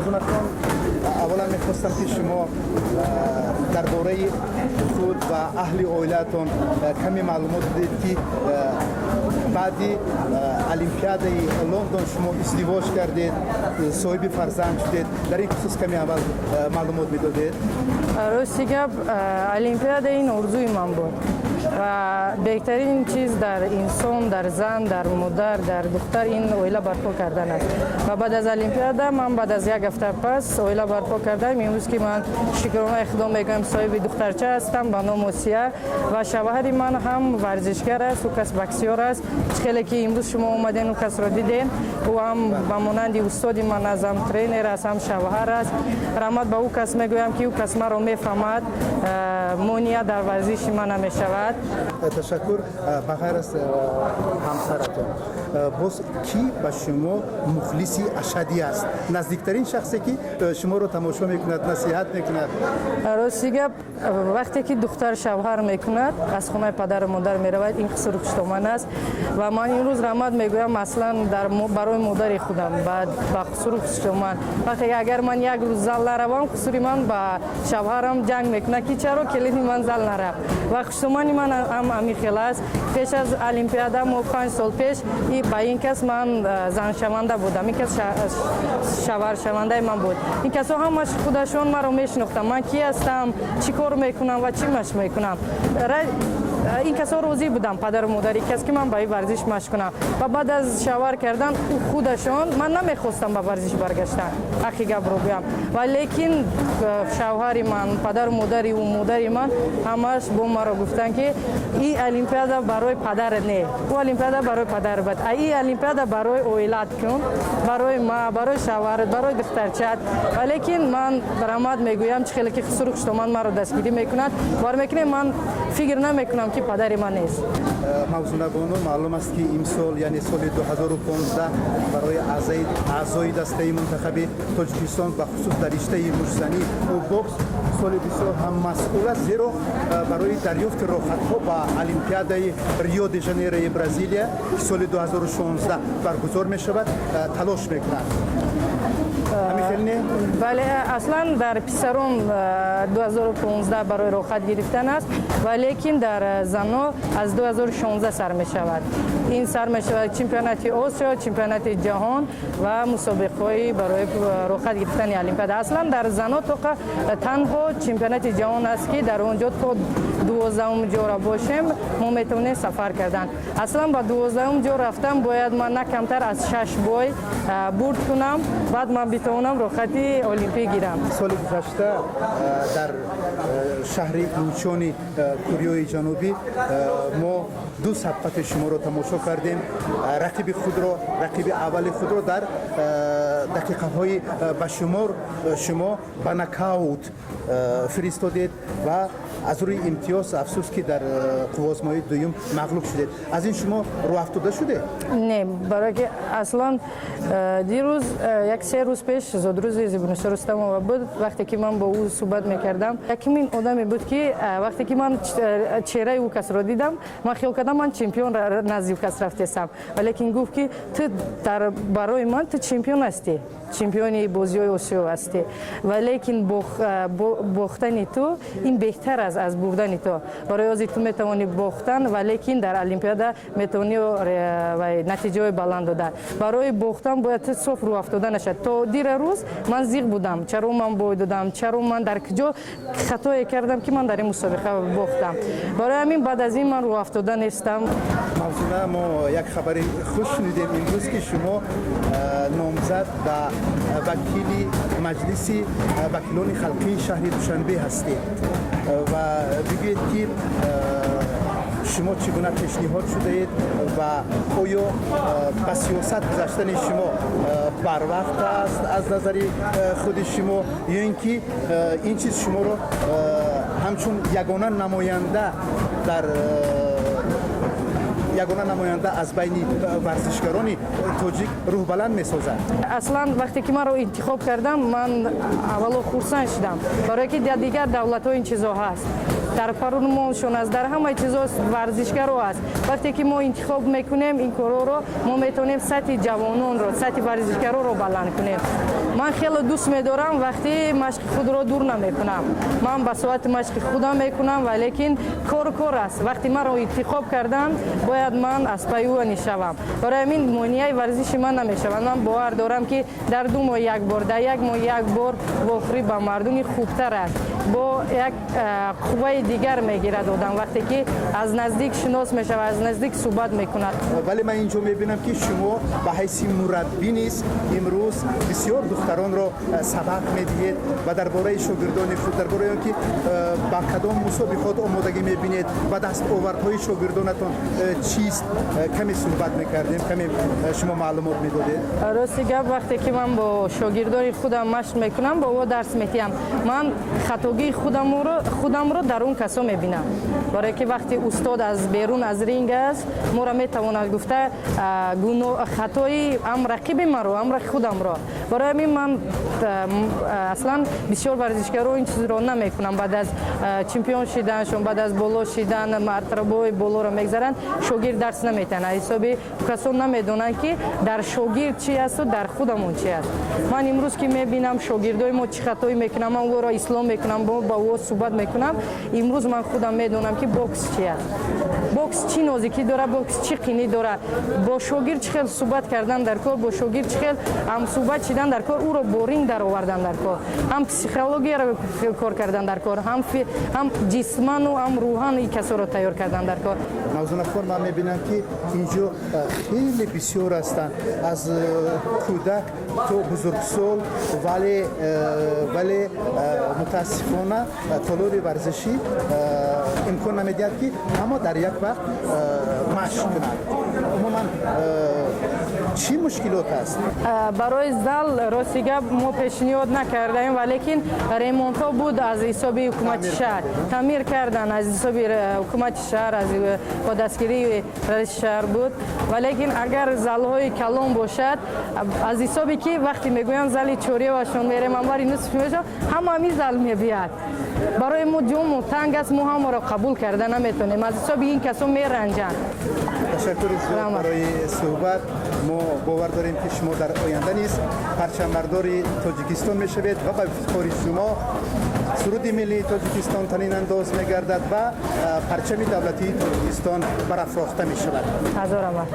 Мавзунахон, аввалан мехостам, ки шумо дар бораи худ ва аҳли оилаатон каме маълумот бидед, ки баъди Олимпиадаи Лондон шумо издивоҷ кардед, соҳиби фарзанд шудед. Дар ин хусус каме аввал маълумот медодед. Рости гап, Олимпиада ин орзуи ман буд ва беҳтарин чиз дар инсон, дар зан, дар модар, дар духтар ин оила барпо кардан аст. Ва баъд аз Олимпиада ман баъд аз як ҳафта пас оила барпо кардам. Имрӯз ки ман, шукронаи Худо мегӯям, соҳиби духтарча ҳастам ба ном Осия ва шавҳари ман ҳам варзишгар аст, ӯ кас боксёр аст. Хеле ки имрӯз шумо омаден, ӯ касро дидем, ӯ ҳам ба монанди устоди ман аст, ҳам тренер аст, ҳам шавҳар аст. Раҳмат ба ӯ кас мегӯям, ки ӯ кас маро мефаҳмад, монеа дар варзиши ман намешавад. Ташаккур. Ба ғайр аз ҳамсаратон, боз кӣ ба шумо мухлиси ашаддӣ аст, наздиктарин шахсе, ки шуморо тамошо мекунад, насиҳат мекунад? Рости гап, вақте ки духтар шавҳар мекунад, аз хонаи падару модар меравад, ин хусуру хуштоман аст. Ва ман имрӯз раҳмат мегӯям аслан барои модари худам, ба хусуру хуштоман. Вақте агар ман як рӯз зал наравам, хусури ман ба шавҳарам ҷанг мекунад, ки чаро келини ман зал нарафт. Ва хуштомани ман ҳам ҳамин хел аст. Пеш аз Олимпиада мо 5 сол пеш ба ин кас ман заншаванда будам, ин кас шавҳаршавандаи ман буд. Ин касо ҳамаш худашон маро мешинохтанд, ман ки ҳастам, чӣ кор мекунам ва чӣ машқ мекунам. Ин касо розӣ будам, падару модари кас, ки ман ба ин варзиш машқ кунам. Ва баъд аз шавҳар кардан ӯ худашон, ман намехостам ба варзиш баргаштан, ҳаққи гапро гӯям, ва лекин шавҳари ман, падару модари ӯ, модари ман ҳамаш бо маро гуфтанд, ки ин Олимпиада барои падарат не, ӯ Олимпиада барои падар буд, а ин Олимпиада барои оилат кун, барои ма, барои шавҳарат, барои духтарчаат. Ва лекин ман раҳмат мегӯям, чӣ хеле ки хусуру хуштоман маро дастгирӣ мекунад, бовар мекунем, ман фикр намекунам, ки падари ман нест. Мавзунабону, маълум аст, ки имсол, яъне соли 2015, барои аъзои дастаи мунтахаби Тоҷикистон, ба хусус дар риштаи муштзанӣ ва бокс, соли бисёр ҳам масъул аст, зеро барои дарёфти роҳхатҳо ба Олимпиадаи Рио де Жанейрои Бразилия, ки соли 2016 баргузор мешавад, талош мекунанд. Ҳамин хел не? Бале, аслан дар писарон 2015 барои роҳхат гирифтан аст, ва лекин дар зано аз 2016 сар мешавад. Ин сар мешавад чемпионати Осиё, чемпионати ҷаҳон ва мусобиқаҳои барои роҳхат гирифтани Олимпиада. Аслан дар зано тоқа танҳо чемпионати ҷаҳон аст, ки дар он ҷо то 12-ум ҷора бошем, мо метавонем сафар кардан. Аслан ба 12-ум ҷо рафтан бояд ман на камтар аз шаш бой бурд кунам, баъд ман битавонам роҳхати олимпӣ гирам. Соли гузашта дар шаҳри Инчони Кореяи Ҷанубӣ мо ду сабқати шуморо тамошо кардем. Рақиби худро, рақиби аввали худро дар дақиқаҳои ба шумор шумо ба нокаут фиристодед ва аз рӯи имтиёз, афсӯс, ки дар қувваозмоии дуюм мағлуб шудед. Аз ин шумо рӯҳафтода шудед? Не, барое ки аслан дирӯз, як 3 рӯз пеш зодрӯзи Зебунисо Рустамова буд. Вақте ки ман бо ӯ суҳбат мекардам, якумин одаме буд, ки вақте ки ман чеҳраи ӯ касро дидам, ман хиёл кардам, ман чемпион назди ӯ кас рафтесам. Валекин гуфт, ки ту дар барои ман ту чемпион ҳастӣ, чемпиони бозиҳои Осиё ҳастӣ, валекин бохтани ту ин беҳтар аст аз бурдани ту. Барои ҳозир ту метавонӣ бохтан, валекин дар Олимпиада метавонӣ натиҷаҳои баланд додан. Барои бохтан бояд ту соф рӯҳафтода нашад. То дира рӯз ман зиқ будам, чаро ман бой додам, чаро ман дар куҷо хатое кардам, ки ман дар ин мусобиқа бохтам. Барои ҳамин баъд аз ин ман рӯҳафтода нестам. Мавзуна, мо як хабари хуш шунидем имрӯз, ки шумо номзад ба вакили Маҷлиси вакилони халқии шаҳри Душанбе ҳастед. Ва бигӯед, ки шумо чӣ гуна пешниҳод шудаед ва оё ба сиёсат гузаштани шумо барвақт аст аз назари худи шумо, ё ин ки ин чиз шуморо ҳамчун ягона намоянда дар ягона намоянда аз байни варзишгарони тоҷик рӯҳбаланд месозад? Аслан вақте ки маро интихоб кардам, ман аввало хурсанд шудам, барое ки дар дигар давлатҳо ин чизо ҳаст. Дар парумоншон аст, дар ҳамаи чизо варзишгаро аст. Вақте ки мо интихоб мекунем ин корҳоро, мо метавонем сатҳи ҷавононро, сатҳи варзишгароро баланд кунем. Ман хеле дӯст медорам, вақте машқи худро дур намекунам, ман ба соати машқи худам мекунам, валекин кор кор аст. Вақте маро интихоб карданд, бояд ман аз пайи ӯ нишавам. Барои ҳамин монеаи варзиши ман намешавад. Ман бовар дорам, ки дар 2 моҳ як бор, дар як моҳ як бор вохӯрӣ ба мардуми хубтар аст, бо як қувваи дигар мегирад одам, вақте ки аз наздик шинос мешавад, аз наздик суҳбат мекунад. Вале ман инҷо мебинам, ки шумо ба ҳайси мураббӣ низ имрӯз бисёр духтаронро сабақ медиҳед ва дар бораи шогирдони худ, дар бораи он ки ба кадом мусобиқот омодагӣ мебинед ва дастовардҳои шогирдонатон чист, каме суҳбат мекардем, каме шумо маълумот медодед. Рости гап, вақте ки ман бо шогирдони худам машқ мекунам, бо ӯ дарс медиҳам, ман хатогии худамро дар он касо мебинам, барое ки вақте устод аз берун аз ринг аст, моро метавонад гуфта хатои ҳам рақиби маро, ҳам худамро. Барои ҳамин ман аслан бисёр варзишгаро ин чизро намекунам. Баъд аз чемпион шиданшон, баъд аз боло шидан, мартабаҳои болоро мегзаранд, шогирд дарс наметиҳанд. Аз ҳисоби касон намедонанд, ки дар шогирд чи асту дар худамон чи аст. Ман имрӯз ки мебинам, шогирдои мо чӣ хатоӣ мекунам, ман ӯро ислоҳ мекунам, ба ӯ суҳбат мекунам. Имрӯз ман худам медонам, ки бокс чи аст, бокс чӣ нозикӣ дорад, бокс чӣ қинӣ дорад, бо шогирд чӣ хел суҳбат кардан дар кор, бо шогирд чӣ хел ҳамсуҳбат шидан дар кор, ӯро бо ринг даровардан дар кор, ҳам психологияро кор кардан дар кор, ҳам ҷисману ҳам рӯҳан ин касоро тайёр кардан дар кор. Мавзунахон, ман мебинам, ки инҷо хеле бисёр ҳастанд, аз кӯдак то бузургсол, вале мутаассифона толори варзишӣ имкон намедиҳад, ки ҳама дар як вақт машқ кунанд. Умуман, чӣ мушкилот аст? Барои зал, рости гап, мо пешниҳод накардаем, валекин ремонтҳо буд аз ҳисоби ҳукумати шаҳр, таъмир кардан аз ҳисоби ҳукумати шаҳр, аз бо дастгирии раиси шаҳр буд. Валекин агар залҳои калон бошад, аз ҳисобе ки вақте мегӯянд зали чоревашон мерем, амвари нусф мешавад, ҳама ҳамин зал мебиёд. Барои мо ҷому танг аст, мо ҳамаро қабул карда наметавонем, аз ҳисоби ин касо меранҷанд. Ташаккури зиёд барои суҳбат. Мо бовар дорем, ки шумо дар оянда низ парчамбардори Тоҷикистон мешавед ва ба ифтихори шумо суруди миллии Тоҷикистон танинандоз мегардад ва парчами давлатии Тоҷикистон барафрохта мешавад. Ҳазор раҳмат.